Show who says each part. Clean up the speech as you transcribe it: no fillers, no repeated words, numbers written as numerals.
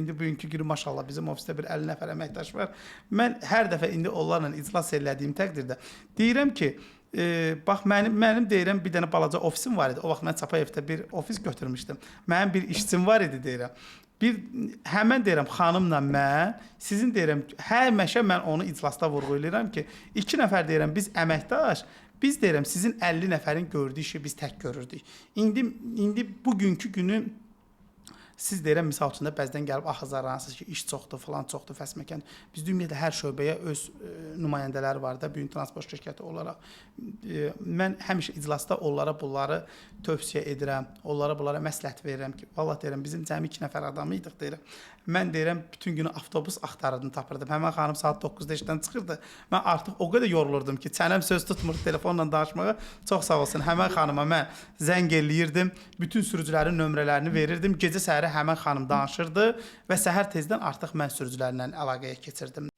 Speaker 1: İndi bugünkü günü maşallah bizim ofisdə bir 50 nəfər əməkdaş var. Mən hər dəfə indi onlarla iclas elədiyim təqdirdə deyirəm ki, bax mənim deyirəm bir dənə balaca ofisim var idi. O vaxt mən Çapayevdə bir ofis götürmüşdüm. Mənim bir işçim var idi deyirəm. Bir həmən deyirəm xanımla mən, sizin deyirəm həmişə mən onu iclasda vurğu eləyirəm ki, 2 nəfər deyirəm biz əməkdaş, biz deyirəm sizin 50 nəfərin gördüyü işi biz tək görürdük. İndi bugünkü günü siz deyirəm misal üçün də bəzən gəlib ahızarlansınız ki, iş çoxdur, falan çoxdur, fəsməkən. Bizdə ümumiyyətlə hər şöbəyə öz nümayəndələri var da, bu gün transport şirkəti olaraq. Mən həmişə iclasda onlara bunları tövsiyə edirəm, onlara bunlara məsləhət verirəm ki, vallah deyirəm bizim cəmi 2 nəfər adam idik deyirəm. Mən deyirəm bütün günü avtobus axtarırdım, tapırdım. Həmin xanım saat 9-da işdən çıxırdı. Mən artıq o qədər yorulurdum ki, çənəm söz tutmurdu telefonla danışmağa. Çox sağ olsun. Həmin xanıma mən zəng eləyirdim. Bütün sürücülərin nömrələrini verirdim. Gecə səhərə həmin xanım danışırdı və səhər tezdən artıq mən sürücülərlə əlaqəyə keçirdim.